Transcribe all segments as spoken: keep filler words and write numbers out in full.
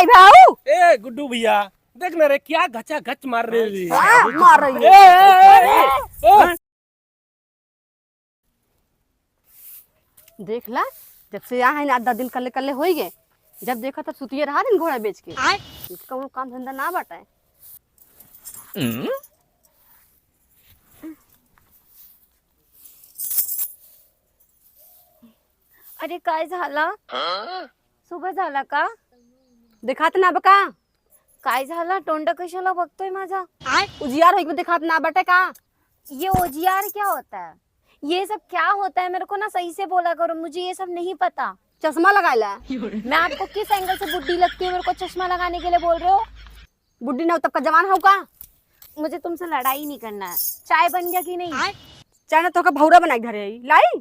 ए भाऊ। ए गुड्डू भैया, देख ना रे, क्या घचा घच मार रहे रे। हाँ, मार रही है। ए, ए, ए, ए, ए। देख ला, जब से यहाँ है ना, आठ दस दिन कल्ले कल्ले होई गए, जब देखा तब सुतिए रहा दिन घोड़ा बेच के। आय। इसका वो काम धंधा ना बाटा है। अरे काय झाला? सुबह झाला का? देखात ना बका? काय झाला? तोंड कशाला बघतोय माझा? उजियार होई के देखात ना बटे का? ये उजियार क्या होता है? ये सब क्या होता है? मेरे को ना सही से बोला करो, मुझे ये सब नहीं पता। चश्मा लगायला। मैं आपको किस एंगल से बुड्ढी लगती हूँ, मेरे को चश्मा लगाने के लिए बोल रहे हो? बुड्ढी ना हो तब का जवान हो का? मुझे तुमसे लड़ाई नहीं करना है। चाय बन गया कि नहीं? चाय ना तोहका भौरा बनाई धरे आई। लाई?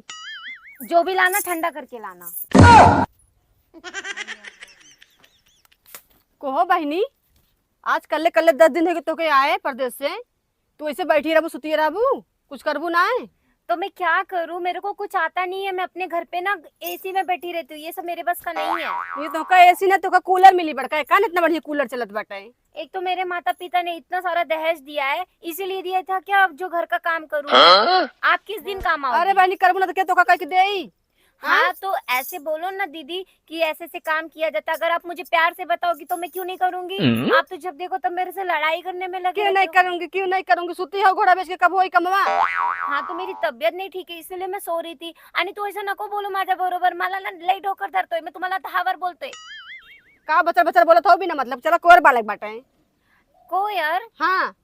जो भी लाना ठंडा करके लाना। कहो बहिनी, आज कल्ले कल्ले दस दिन होइगे तोके आए परदेस से, तू ऐसे बैठी रहबू, सुतिए रहबू, कुछ करबू नाय? तो मैं क्या करूँ, मेरे को कुछ आता नहीं है। मैं अपने घर पे ना एसी में बैठी रहती हूँ, ये सब मेरे बस का नहीं है। ये तोहका एसी ना, तोहका कूलर मिली बड़का, कान इतना बढ़िया कूलर चलत बाटे। एक तो मेरे माता पिता ने इतना सारा दहेज दिया है, इसीलिए दिया था क्या अब जो घर का काम करूँ? हाँ? आप किस दिन काम आओगे? अरे बहनी, करबू ना तो क्या तोहका कह के देई? हाँ, हाँ? तो ऐसे बोलो ना दीदी कि ऐसे ऐसे काम किया जाता। अगर आप मुझे प्यार से बताओगी तो मैं क्यों नहीं करूंगी? हम्म। आप तो जब देखो तब मेरे से लड़ाई करने में लगे क्यों नहीं रहते हो। करूंगी, क्यों नहीं करूंगी? सुती हो घोड़ा बेच के, कब होई कमवा? हाँ, तो मेरी तबीयत नहीं ठीक है, इसलिए मैं सो रही थी। आणि तू ऐसा नको बोलो माझ्या बरोबर, मला ना लई डोकर धरतोय, मैं तुम्हाला दहा बार बोलतोय। का बचर बचर बोलत हो बिना मतलब? चला कोर बालक बाटे। को यार? हाँ।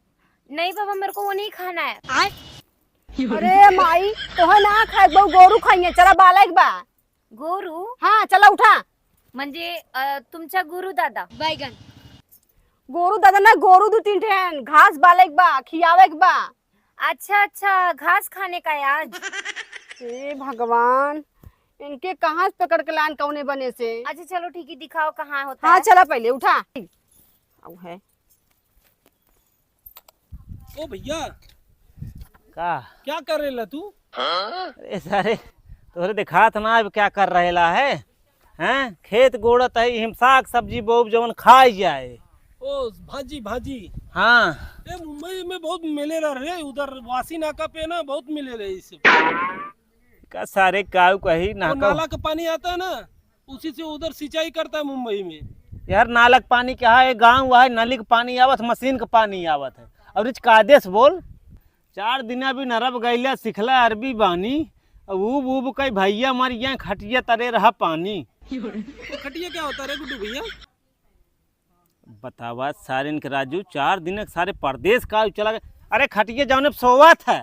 नहीं बाबा, मेरे को वो नहीं खाना है। अरे माई, तोहे ना खाए, बहु गोरू खाइए, चला बालक बा। गोरू? हाँ, चला उठा। म्हणजे, अ, तुमचा गुरु दादा? बैगन। गोरू दादा ना, गोरू दू तीन ठेन, घास बालक बा, खियावे के बा। अच्छा, अच्छा, घास खाने का है आज। हे भगवान, इनके कहाँ से पकड़ के लान, कौने बने से? अच्छा, चलो ठीक है, दिखाओ कहाँ होता हाँ, है। चला पहले उठा। आऊ है। ओ भैया, का? क्या कर रहेला तू? अरे सारे, तोहरे देखात ना अब क्या कर रहेला है? हैं? खेत गोड़त है, हिम साग सब्जी बोब जवन खाई जाए। ओ, भाजी, भाजी। हाँ। ए, मुंबई में बहुत मिलेला रे, उधर वासी नाका पे ना बहुत मिलेला ये सब। का सारे काऊ कही ना वो कहू। नाला का पानी आता है ना, उसी से उधर सिंचाई करता है मुंबई में। यार, नाला का पानी क्या है? गाँव है, नली का पानी आवत, मशीन का पानी आवत है। और इच कायदे से बोल, चार दिना भी नरब गैला सिखला अरबी बानी, अब ऊब ऊब कई भैया मर गया, खटिया तरे रहा पानी। तो खटिया क्या होता है रे गुड्डू भैया? बतावा सारे इनके राजू, चार दिन के सारे परदेस का चला गए। अरे खटिया जौने पे सोवत है।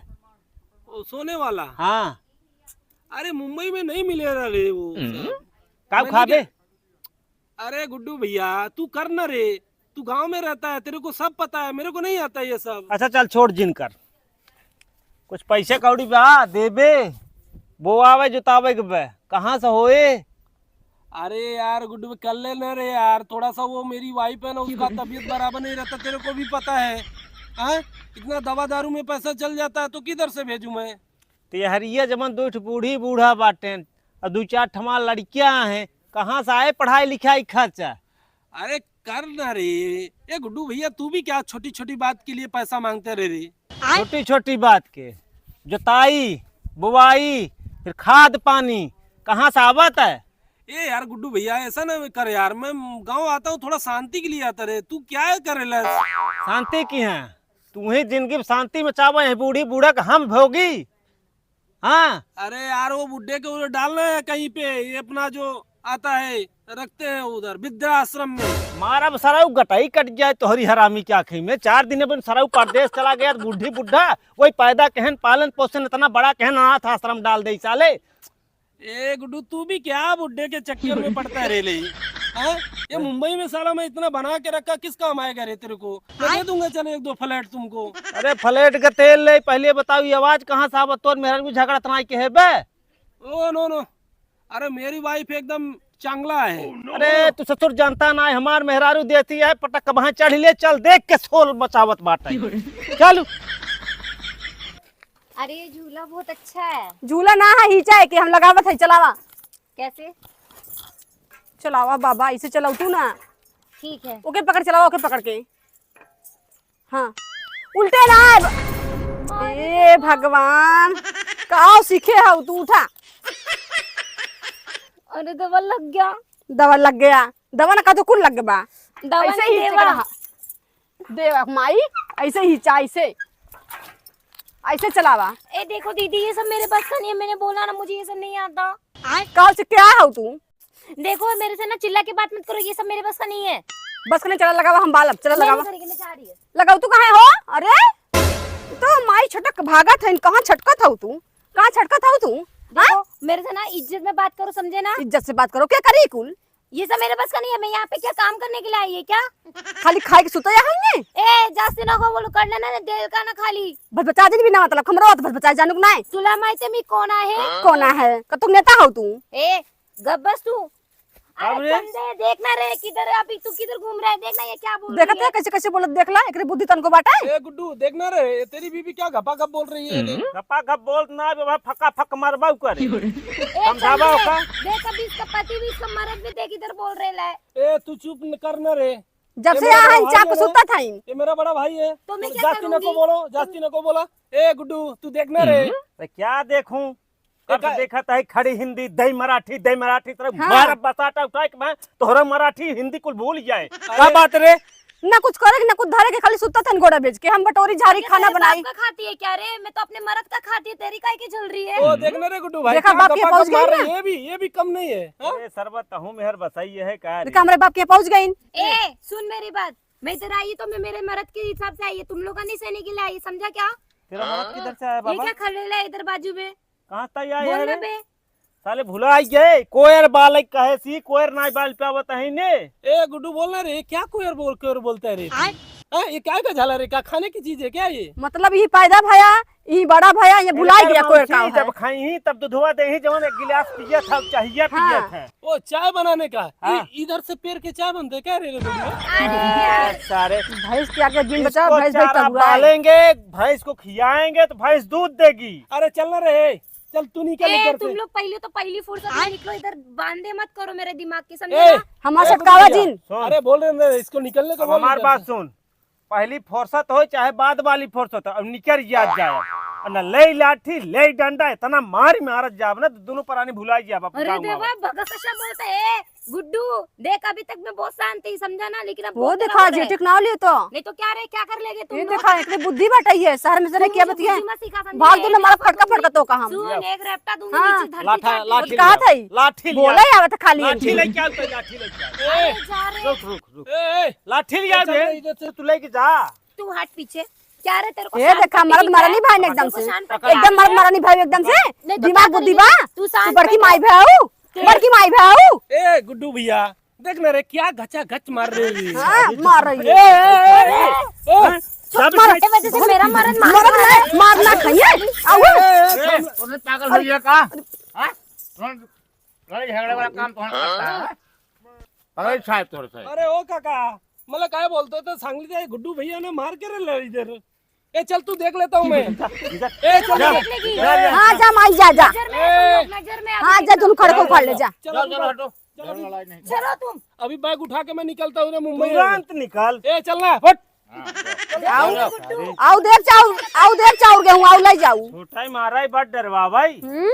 ओ, सोने वाला? हाँ। अरे मुंबई में नहीं मिलेला रे वो सब। का मैंने खाबे? क्या अरे गुड्डू भैया, तू कर ना रे, तू गांव में रहता है, तेरे को सब पता है, मेरे को नहीं आता ये सब। अच्छा चल छोड़, जिन कर। कुछ पैसे कौड़ी बा, देबे, बोआवे, जोतावे के बे, कहाँ से होए? अरे यार गुड्डू, कर ले ना रे यार, थोड़ा सा वो मेरी वाइफ है ना, उसका तबीयत बराबर नहीं रहता, तेरे को भी पता है। हाँ, इतना दवा दारू में पैसा चल जाता है तो किधर से भेजूं मैं? तो ये हरिया जमन दो ठो बूढ़ी बूढ़ा बाटें, और दो चार ठमा लड़कियां हैं, कहाँ से आए पढ़ाई लिखाई खर्चा? अरे कर ना रे। ए गुड्डू भैया, तू भी क्या छोटी छोटी बात के लिए पैसा मांगते रहे रे? छोटी छोटी बात के, जोताई, बुआई, फिर खाद पानी कहाँ से आवत है? ए यार गुड्डू भैया, ऐसा ना कर यार, मैं गांव आता हूँ, थोड़ा शांति के लिए आता रहे, तू क्या करेला? शांति की है, तू ही जिंदगी में शांति में चावे है, बूढ़ी बूढ़ा का हम भोगी। हाँ। अरे यार, वो बुड्ढे के उधर डालना है कहीं पे, ये अपना जो आता है, रखते हैं उधर वृद्धाश्रम में। मारा सरऊ गटाई कट जाए तोहरी हरामी के आँखी में। चार दिन अपन सरऊ परदेस चला गया, बूढ़ी बुड्ढा, वही पैदा कहन, पालन पोषण इतना बड़ा कहन, अनाथ आश्रम डाल दे साले। ए गुड्डू, तू भी क्या बुड्ढे के चक्कर में पड़ता है रे ले? हाँ? ये मुंबई में साला मैं इतना बना के रखा, किस काम आएगा रे तेरे को? मैं दे दूंगा, चल, एक दो फ्लैट तुमको। अरे फ्लैट का तेल ले, पहले बताओ ये आवाज कहाँ से आवत? तोर मेहरारू झगड़ा तना के है बे? ओ नो नो, अरे मेरी वाइफ एकदम चांगला है। अरे तू ससुर जानता ना है, हमार मेहरारू देती है पटक के वहां चढ़ ले, चल देख के शोर मचावत बाटे। चल। अरे ये झूला बहुत अच्छा है। झूला ना है, हिचा है कि हम लगावत है, चलावा। कैसे? चलावा बाबा, इसे चलाऊ तू ना। ठीक है। ओके पकड़ चलावा, ओके पकड़ के। हाँ, उल्टे ना। अरे ए भगवान, का सीखे हऊ तू? उठा। अरे दवा लग गया। दवा लग गया? दवा ना का तो कुल लग बा। दवा ऐसे नहीं ही देवा। देवा माई, ऐसे ही चा, ऐसे, ऐसे चलावा। ए देखो दीदी, ये सब मेरे बस का नहीं है, मैंने बोला ना, मुझे ये सब नहीं आता। काल से क्या हऊ तू? देखो, मेरे से ना चिल्ला के बात मत करो, ये सब मेरे बस का नहीं है। बस का नहीं, चला लगावा, हम बालब, चला मैं लगावा। नहीं करेगी, मैं जा रही है। लगाऊ तू कहाँ हो? अरे, तो माई छटक भागत है, कहाँ छटकत हऊ तू? कहाँ छटकत हऊ तू? देखो, हाँ? मेरे से ना इज्जत में बात करो, समझे ना? इज्जत से बात करो, क्या करी कुल? ये सब मेरे बस का नहीं है, मैं यहाँ पे क्या काम करने के लिए आई है क्या? खाली खाए के सुता या हमने? ए, जास्ती ना को बोलो, कर लेना ना, दिल का ना खाली। बस बचा दिन बिना मतलब, हमरो तो बस बचा जानू ना। सुला माई ते मी कौन आहे? कौन आहे? का तू नेता हऊ तू? ए, गब्बस तू। अरे अरे। कंधे, देख ना रे, किधर, अभी तू किधर घूम रहा है? देख ना, ये क्या बोल देखत रही है है? कैसे, कैसे बोलत, देख ला, एकरे बुद्धि तनको बाटे। ए गुड्डू, देख ना रे, ये तेरी बीबी क्या घपा घप बोल रही है रे? घपा घप बोल ना, बाबा, फका फक मारबाऊ करे। ए, समझावा चल ना ओका। रे, देख, अभी इसका पति भी, इसका मर्द भी देख, इधर बोल रहे ला। ए, तू चुप न कर ना रे। जब ये से मेरा यहाँ बड़ा हम भाई चाप है ना। सुता था इन। ये मेरा बड़ा भाई है। तो मैं क्या जास्ती ना को करूँगी? बोलो, जास्ती ना को बोला। ए गुड्डू, तू देख ना रे। अरे क्या देखूं? कब का- देखत है खड़ी हिंदी, दई मराठी, दई मराठी, तेरे हाँ। मार बसाटा उठाए के मैं तोहरा मराठी हिंदी कुल भूल जाए। अरे। का बात रे? ना कुछ करे के, ना कुछ धरे के, खाली सुत्ता थन गोड़ा बेच के। हम बटोरी झारी तेरे खाना बाप बनाई। का खाती है क्या रे? मैं तो अपने मर्द का खाती है, तेरी काहे की जल रही है? ओ, देख ना रे गुड्डू भाई, देखा क्या बाप के गप्पा पहुंच गप्पा गई मार ना। रही है, ये भी, ये भी कम नहीं है, हाँ? अरे सरबत, तहूँ मेहर बसाई है का रे? देखा हमरे बाप के पहुंच गई। ए, सुन मेरी बात, मैं इधर आई तो मैं मेरे मर्द के हिसाब से आई है, तुम लोग का नहीं सहने के लिए आई है, समझा क्या? तेरा मर्द किधर से आया ये बाबा? क्या खड़े ला इधर बाजू में? कहाँ तई आया बोल है ना रे? बे। साले भुला गए, कोयर बालक कहे सी, कोयर नाई बाल पावत है ने। ए गुड्डू, बोल ना रे, क्या कोयर बोल, कोयर बोलता है रे? आय? हाँ, ये क्या का झाला रे? क्या खाने की चीज है क्या ये? मतलब ये पैदा भया, ये बड़ा भया, ये भुला एकर गया कोयर मौसी का है। जब खाई ही तब दुधवा दे ही, जवन एक गिलास पियत है, चाहिए हाँ। पियत है। ओ, चाय बनाने का? हाँ। इ-, इधर से पेर के चाय बनते क्या रे, रे गुड्डू? अरे सारे। भैंस के आगे दिन बचा, इसको भैंस भाई चारा तबुआ है। पालेंगे, भैंस को खियाएंगे तो भैंस दूध देगी। अरे चल ना रे, चल तू निकल ए, इधर तुम से। लोग पहले तो पहली फुर्सत में निकलो, इधर बांधे मत करो मेरे दिमाग के, समझे ए, ना? हमार ए, सटकावा गुड्डू भैया, जिन। सुन। अरे बोल रहे हैं, इसको निकलने को अब बोल हमार इधर बात से। सुन, पहली फुर्सत हो चाहे बाद वाली फुर्सत हो, अब निकर जात जाए। और ना ले लाठी, ले डंडा, इतना मार मारत जाब ना, तो दोनों प्राणी भुलाई जाब, अब अरे गाँव में। देवा, भगत कशा बोलते हैं, गुड्डू, देख, अभी तक मैं बहुत शांत थी, समझा ना, लेकिन अब वो बहुत देखा, गलत है। जेठिक नाव लियो तो। नहीं तो क्या रे, क्या कर लेगे तुम ये लोग? देखा, इतनी बुद्धि बटाइए, शहर में से तू नहीं किया मुझे बतिया। बुद्धि मत सिखा, समझे? भाग दो ना, मारा फटका फटका तो कहा हम। सुन, एक रेपटा दूंगी हाँ। नीचे धरती लाठा, पे। लाठी कहा लिया। था ही? लाठी लिया। लाठी लेके आओ तो लाठी लेके आओ। ए, अरे जा रे। रुक, रुक, रुक। ए, ए। लाठी लिया ए, चल बे। रे, इधर से। तू लेके जा। तू हट पीछे। क्या रे, तेरे को ए, शांत देखा, करने मर्द की मारा क्या नहीं भाई ने है? एकदम तेरे को से। शांत करने एकदम की मर्द क्या? मारा नहीं भाई एकदम से। नहीं तो दिमाग क्या बुद्धि करेगी? बा। तू तू शांत बड़की कर। माई भाऊ। तेरे बड़की माई भाऊ। ए, गुड्डू भैया, देख ना रे, क्या घचा घच मार रही है। हाँ, मार रही ए, है। ए, ए, ए, ए, हाँ? तेरे वजह से मेरा मर्द मार मर्द मार, मारना चाहिए। आओ। ए, ए, ए, ए, तूने पागल हो गया का? हाँ? कौन लड़ाई झगड़े वाला काम कौन करता है? पकड़ साहब तोर से। अरे ओ काका, मला काय बोलतो तो सांगली ते गुड्डू भैया ने मार के रे लड़ी इधर। ए चल तू देख लेता हूँ मैं। ए चल जा, देख लेगी। जा, जा। हाँ जा माई जा जा। नजर में आ तुम लोग, नजर में आ हाँ तुम जा, लोग। दोनों खड़े को उखाड़ ले जा। चलो, चलो, चलो, हटो। चलो, अभी चलो तुम। अभी बैग उठा के मैं निकलता हूँ रे मुंबई। तुरंत निकल। ए चल ना, हट। हाँ, आओ, चलो, अरे। आओ देव चाउर, आओ देव चाउर गेहूं, आओ ले जाऊ। छोटा ही मारा ही बड़ डरवा भाई। हम्म?